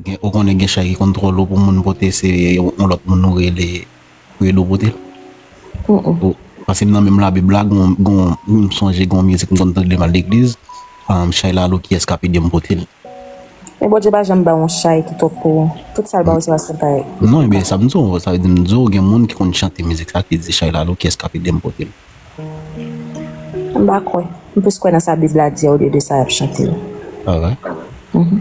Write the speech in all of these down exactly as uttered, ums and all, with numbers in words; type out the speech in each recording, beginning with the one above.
Gen, ou konnen gen chay ki konn twò lou pou moun pote, se yon lòt moun ou rele pou ede w pote l. Ou, paske m nan menm Labib la, gon, gon, m sonje gon mizik m konn tande m al legliz, um, chay la lou, kiyès k ap ede m pote l? Men Bondye pa janm ba w yon chay ki twòp pou ou. Tout sa l ba w se paske l ta. Non, ebyen, sa m di w, sa vle di m di w, gen moun ki konn chante mizik sa ki di chay la lou, kiyès k ap ede m pote l? M pa kwè. M plis kwè nan sa Bib la di a olye de sa y ap chante yo. Ah ouais? Mhm.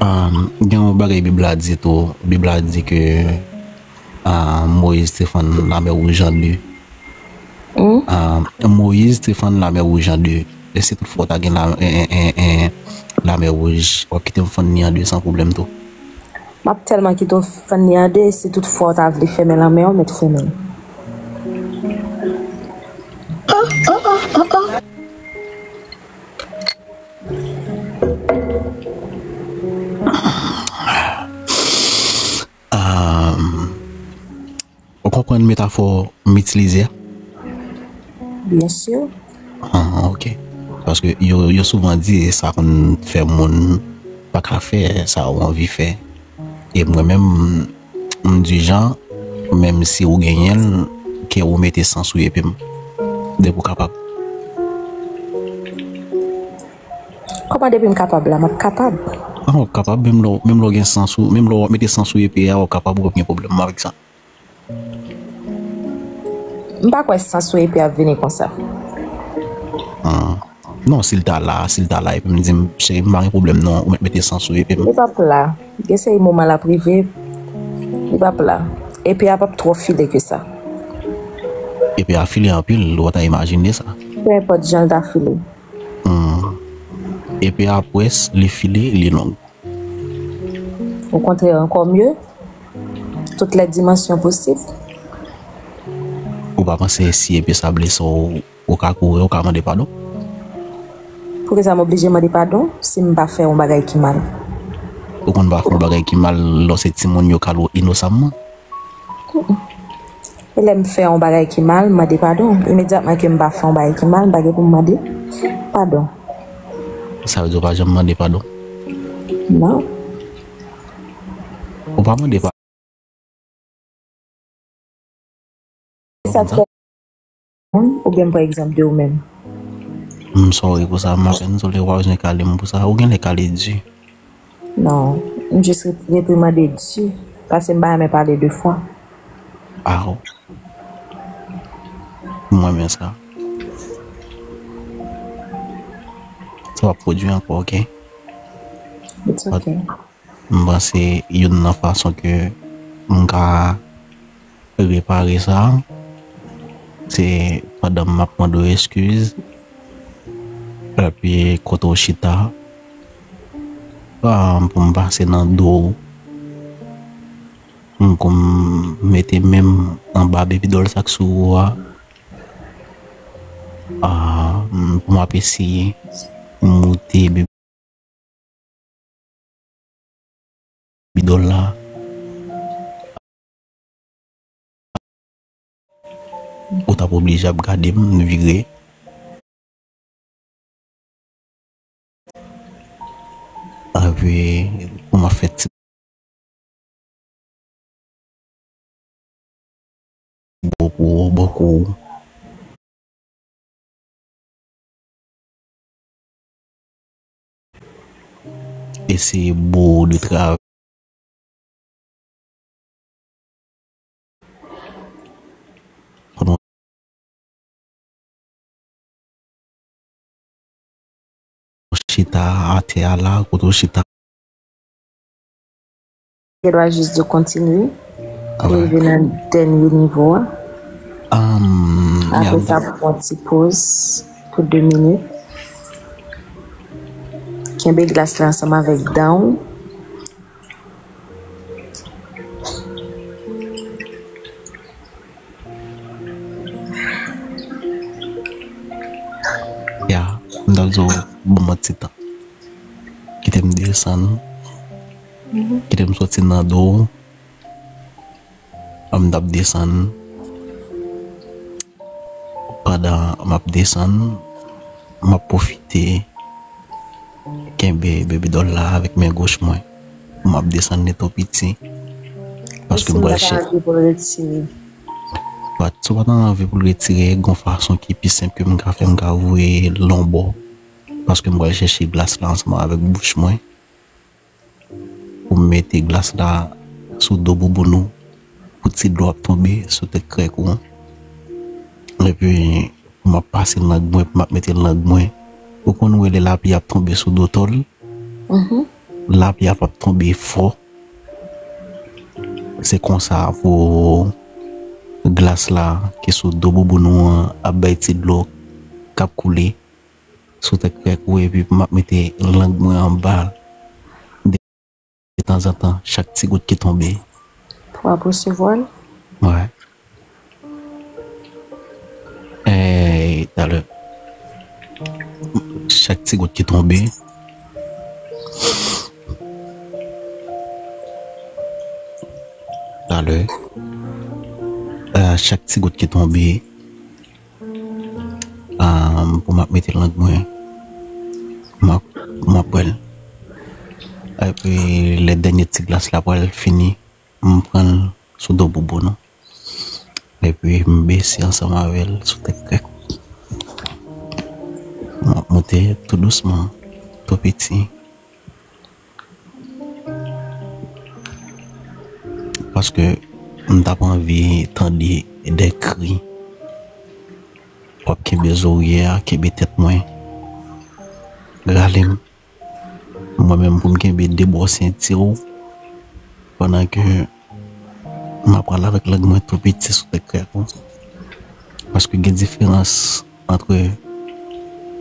Um, gen yon bagay Bib la di tou. Bib la di ke, um, Moyiz te fann Lamè Wouj an de. Hmm? Um, Moyiz te fann Lamè Wouj an de. E si toutfwa w ta gen la, en, en, en, en, Lamè Wouj, w ap kite m fann li an de san pwoblèm tou? M ap tèlman kite w fann li an de, si toutfwa w ta vle fèmen lanmè a, w mèt fèmen l. Um, Ou konprann metafò m itilize a? Byen si. Ah, ok. Paske yo, yo souvan di sa konn fè moun pa ka fè sa ou anvi fè. E mwen menm, m di jan, menm si ou genyen l, ke ou mete san sou epe m. Depi ou kapab. Kòman depi m kapab la, m ap kapab? Ah, w ap kapab, menm lè, menm lè w gen san sou, menm lè w ap mete san sou epe a, w ap kapab, ou p ap gen pwoblèm avèk sa. M pa kwè san sou epe ap vini konsa. Ah. Non, si l ta la, si l ta la, epi m di m, cheri, m pa gen pwoblèm non, ou mèt mete san sou epe m. Li p ap la. Gen seri moman l ap rive, li p ap la. Epe a p ap twò file ke sa. Epe a file anpil, ou pa ta imajine sa. Peu importe jan l ta file. Hmm. Epe a pwès, li file, li long. Au contraire, encore mieux. Toutes les dimensions possibles. Ou pa panse si epe sa blese w, ou ka kouri, ou ka mande padon? Poukisa m oblije mande padon si m pa fè yon bagay ki mal? Ou konn pa fè yon bagay ki mal lè w se timoun yo kale w inosamman? Mm-mm. E lè m fè yon bagay ki mal, m mande padon. Imedyatman ke m pa fè yon bagay ki mal, m pa gen pou m mande padon. Sa vle di w pa janm mande padon? Non. Ou pa mande padon? Sa k fè moun, oubyen m pran egzanp de ou menm. M sòri pou sa, m apenn sòri, ou pa bezwen kale m pou sa. Ou genlè kale di. Non, m jis re-, reprimande di, paske m pa renmen pale de fwa. Aw. M renmen sa. Sa p ap pwodui ankò, ok? It's ok. M panse youn nan fason ke m ka repare sa, se pandan m ap mande w eskiz, epi kote w chita, ah, pou m pase nan do w, m pou m mete men m anba bebi dòl sa k sou ou a, ah, m, pou m ap eseye moute bebi dòl la. Ou t ap oblije ap gade m vire. Epi, pou m ap fè ti bo pou ou, bo kou. Eseye bo de travè. Chita atè a la, kote w chita. Gen dwa jis di w kontinye, rive nan dènye nivo a. Apre sa, pran yon ti poz pou de minit. Kenbe glas la ansanm avèk dan w. Ya, m t ap di w, ban m yon ti tan. Kite m desann. Kite m soti nan do w. M t ap desann. Pandan m ap desann, m ap pwofite kenbe bebi dòl la avèk men goch mwen. pou m ap desann li tou piti. Paske m pral chèche. Anvi pou l retire. But, si w pa t anvi pou l retire, gen yon fason ki pi senp ke m ka fè, m ka voye l yon bò. Paske m pral chèche glas la ansanm avèk bouch mwen. Pou m mete glas la sou do bouboun ou, pou ti dlo ap tonbe sou tèt krèk ou. Epi, pou m ap pase lang mwen, pou m ap mete lang mwen. Ou konn wè lè lapli ap tonbe sou do tòl? Lapli a p ap tonbe fò. Se konsa pou glas la ki sou do bouboun ou an ap bay ti dlo k ap koule sou tèt krèk ou, epi pou m ap mete lang mwen anba l detanzantan, chak ti gout ki tonbe. Pou ap resevwa l? Wi. Ey, talè. Chak ti gout ki tonbe. Talè. Eh, chak ti gout ki tonbe. Ah, pou m ap mete lang mwen. M ap, m ap bwè l. Epi, lè dènye ti glas la pral fini, m pran l sou do bouboun ou. Epi, m bese ansanm avè l sou tèt krèk. M ap monte tou dousman, tou piti. Paske m t ap anvi tande de kri. W ap kenbe zorye a, kenbe tèt mwen. Rale m. Mwen menm pou m kenbe de bò senti w. Pandan ke m ap pral avèk lang mwen tou piti sou tèt krèk ou. Paske gen diferans ant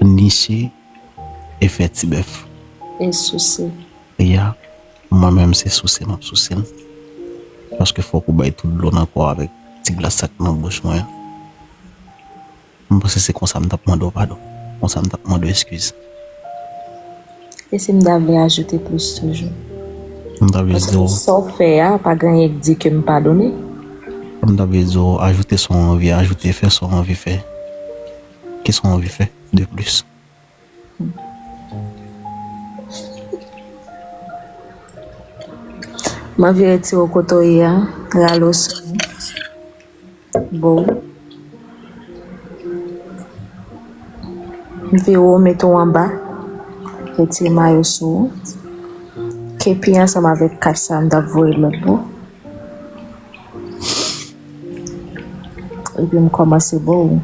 niche e fè ti bèf. E souse. Ya, mwen menm se souse m ap souse l. Paske fòk ou bay tout dlo nan kò w avèk ti glas sa k nan bouch mwen an. M panse se konsa m t ap mande w padon. Konsa m t ap mande w eskiz. E si m ta vle ajoute plis toujou? M ta vle di w. Paske sa w fè a, pa gen anyen k di ke m padone. M ta vle di w, ajoute sa w anvi ajoute, fè sa w anvi fè. Kisa w anvi fè de plis? M anvi retire w kote w ye a, rale w sou ou, bo w. Vire w, mete w anba, retire mayo sou ou. Kepi ansanm avèk kach sa a, m t ap voye l lòt bò. Epi m kòmanse bò ou.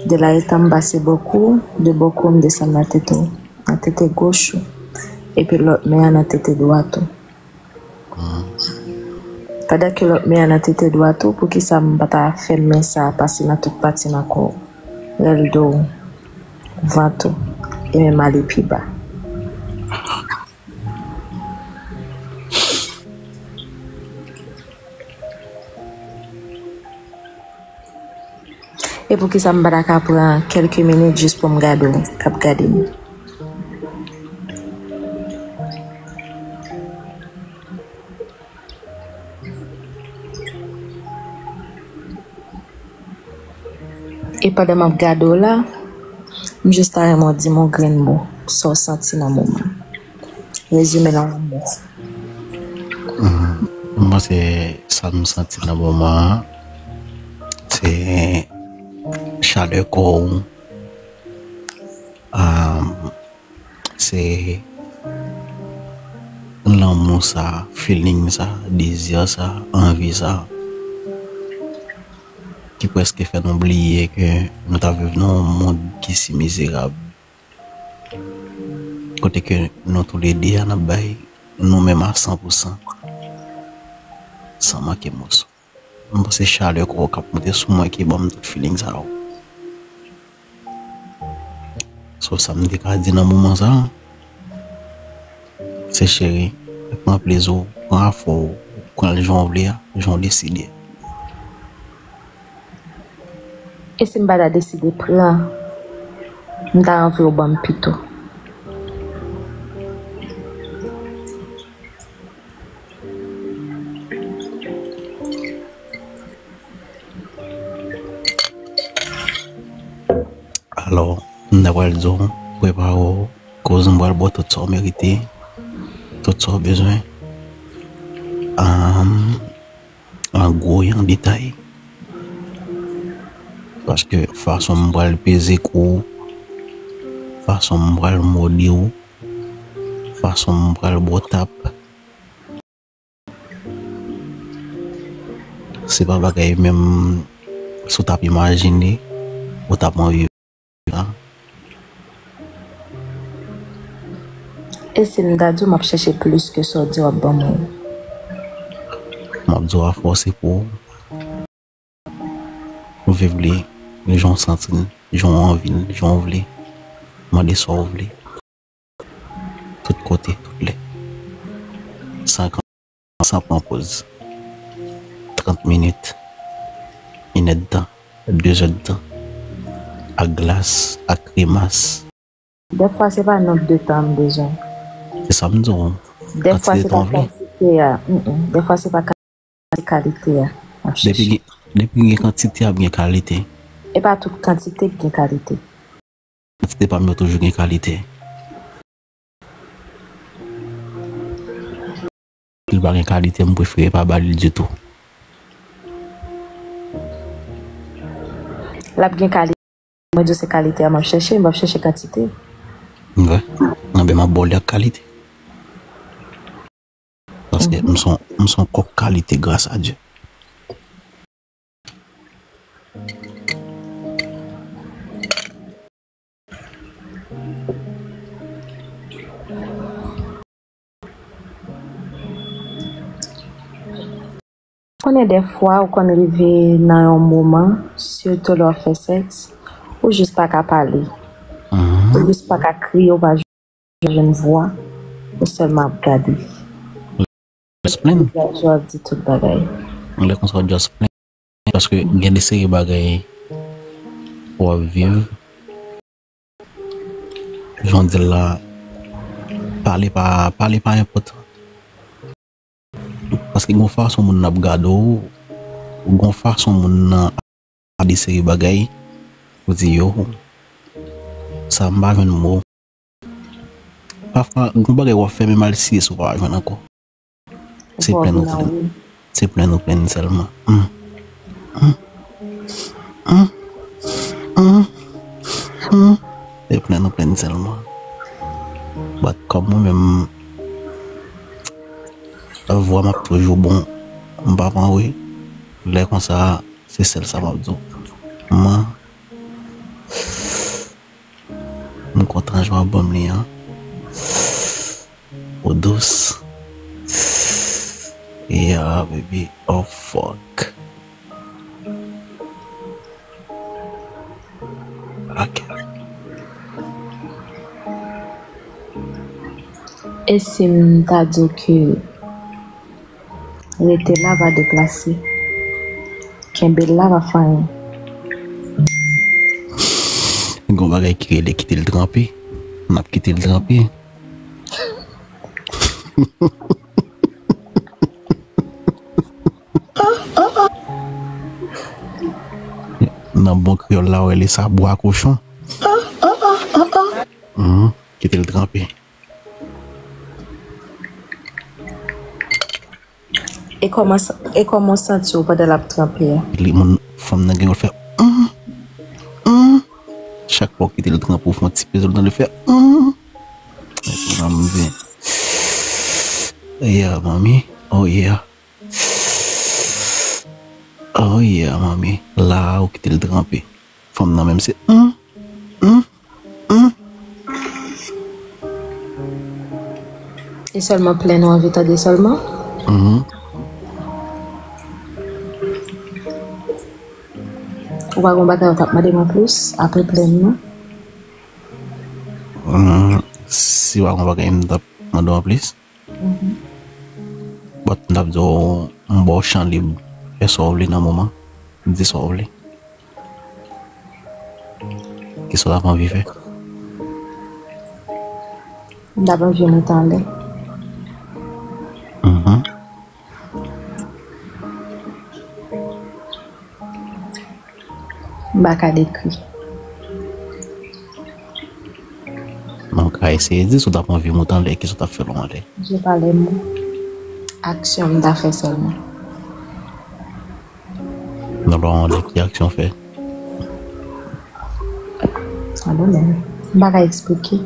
De la etan m pase bò kou, de bò kou m desann nan tete w, nan tete goch ou. Epi lòt men an nan tete dwat ou. Pandan ke lòt men an nan tete dwat ou, poukisa m pa ta fè men sa a pase nan tout pati nan kò w? Rèl do w, vant ou, e menm ale pi ba. E poukisa m pa ta ka pran kèlke minit jis pou m gade w k ap gade m? E pandan m ap gade w la, m jis ta renmen w di m yon grenn mo, sa w santi nan moman. Rezime l an yon mo. Hmm, m panse sa m santi nan moman an, se chalè kò w. Ah, Se lanmou sa, feeling sa, dezi sa, anvi sa, ki prèske fè nou bliye ke nou t ap viv nan yon mond ki si mizerab. Kote ke nou toulede a n ap bay nou menm a san pou san, san manke moso. M panse chalè kò w k ap monte sou mwen ki ban m tout feeling sa yo. So, sa m te ka di nan moman sa a, se cheri, pran plezi w, pran afè w, pran l jan w vle a, jan w deside. E si m pa ta deside pran, m ta anvi w ban m pito. Alò, m ta pral di w, prepare w, koz m pral ba w tout sa w merite. tout sa w bezwen. An, an gwo e an detay. Paske fason m pral peze kou w, fason m pral mòde w, fason m pral ba w tap, se pa bagay menm si w t ap imajine, ou t ap anvi viv la. E si m ta di w m ap chèche plis ke sa w di w ap ban mwen? M ap di w a fòse pou w viv li jan w santi l, jan w anvi l, jan w vle. Mande sa w vle. Tout kote, tout lè. San, san pran poz. Trant minit, inèdtan, dezèdtan, ak glas, ak kremas. Dèfwa se pa nòt de tan m bezwen. Se sa m di w. Dèfwa se pa kantite a. Mm, mm. Dèfwa se pa ka-, se kalite a m ap chèche. Depi gen, depi gen kantite, ap gen kalite. E pa tout kantite ki gen kalite. Kantite pa m yo toujou gen kalite. Si l pa gen kalite, m prefere pa ba li ditou. L ap gen kalite. Mwen di w se kalite a m ap chèche, m p ap chèche kantite. Vre? Anben, m ap ba w li ak kalite. Paske m se yon, m se yon kòk kalite, gras a Dye. Konnen dèfwa ou konn rive nan yon moman, sitou lè w ap fè sèks, ou jis pa ka pale. Mhm. Ou jis pa ka kriye, ou pa jwenn vwa, ou sèlman ap gade. Just plenn. Ou ap di tout bagay. Lè konsa w just plenn. Paske gen de seri bagay w ap viv. Jan w di l la, pale pa, pale pa enpòtan. Paske gon fason moun nan ap gade w, gon fason moun nan ap gade seri bagay, ou di yo, sa m pa jwenn mo. Pafwa, gon bagay w ap fè, menm al siye si w pa jwenn ankò. Se plenn ou plenn. Se plenn ou plenn sèlman. Hum. Hum. Hum. Hum. Hum. Se plenn ou plenn sèlman. But kòm mwen menm, vwa m ap toujou bon, m pa pran wi. Lè konsa, se sèl sa m ap di w. Man, M kontan jan w ap ban m li an. Ou dous. Yeah, baby. Oh, fuck. Ok. E si m ta di w ke rete la, pa deplase. Kenbe la, pa fè anyen. Gon bagay ki rele kite l tranpe. N ap kite l tranpe. Nan bon kreyòl la, w rele sa bwa kochon. Mhm. Kite l tranpe. E kòman, e kòman w santi w pandan l ap tranpe a? Li moun, fanm nan gen yon fè, hum, hum. Chak fwa w kite l tranpe, w fè yon ti peze l, w tande l fè, hum. Epi manmi di, yeah, manmi, oh yeah. Oh yeah, manmi. La, ou kite l tranpe. Fanm nan menm se, hum, hum, hum. E sèlman plenn ou anvi tande sèlman? Mhm. Ou pa gon bagay ou t ap mande m anplis, apre plenn nan? Hum, si pa gon bagay m t ap mande w anplis? Mhm. But m t ap di w, m ba w chan lib, fè sa w vle nan moman, di sa w vle. Kisa w t ap anvi fè? M t ap anvi monte anlè. Mhm. M pa ka dekri. M ka Eseye di si w t ap anvi moute anlè, kisa w t ap fè lè w anlè? Je pa les mots. Aksyon m ta fè sèlman. Nan lè w anlè, ki aksyon w fè? I don't know. M pa ka eksplike.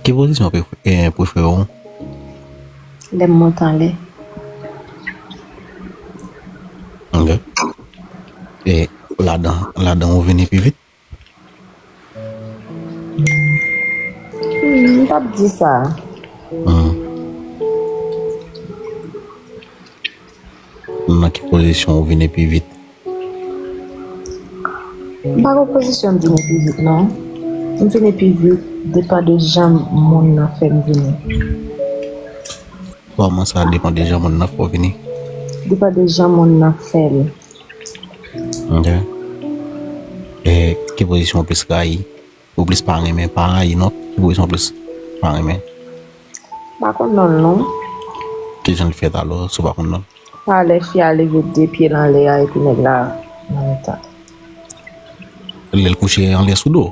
Ki pozisyon pre- eh, prefere w? Lè m monte anlè. Ok. E ladan, ladan ou vini pi vit? Hmm, m p ap di sa. Hmm. Nan ki pozisyon ou vini pi vit? M pa gon pozisyon m vini pi vit non. M vini pi vit depann de jan moun nan fè m vini. Kòman sa depann de jan moun nan fè w vini? Depann de jan moun nan fè l. Ok. E ki pozisyon ou plis rayi? Ou plis pa renmen, pa rayi non. Ki pozisyon ou plis pa renmen? M pa konn non l non. Ki jan l fèt alò, si w pa konn non l? Sa lè fi a leve de pye l anlè a epi nèg la nan mitan. Lè l kouche anlè sou do?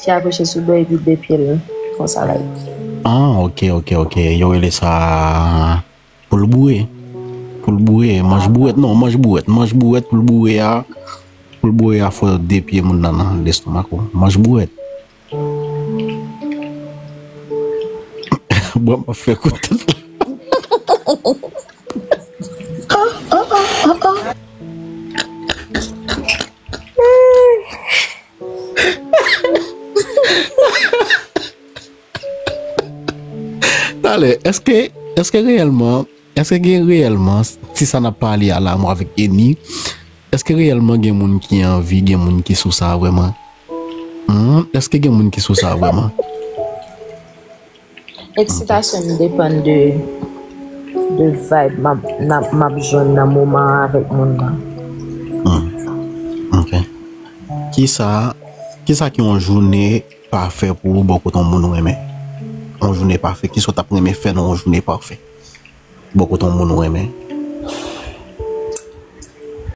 Fi a kouche sou do epi de pye l konsa la epi. Ah, ok, ok, ok. Yo rele sa poul boure. Poul boure, manch bouwèt. Non, manch bouwèt. Manch bouwèt, poul boure a. Poul boure a fò de pye moun nan nan lestomak ou. Manch bouwèt. Bon, m ap fè kout tèt la. Talè, èske, èske reyèlman, èske gen reyèlman, ti sa n ap pale a la, mwen avèk Eni, èske reyèlman gen moun ki anvi, gen moun ki sou sa vrèman? Hmm, èske gen moun ki sou sa vrèman? Eksitasyon m depann de, de vibe m ap, n ap, m ap jwenn nan moman an avèk moun nan. Hmm. Ok. Kisa, kisa ki yon jounen pafè pou ou bò kote yon moun ou renmen? Yon jounen pafè, kisa w t ap renmen fè nan yon jounen pafè? Bò kote yon moun ou renmen?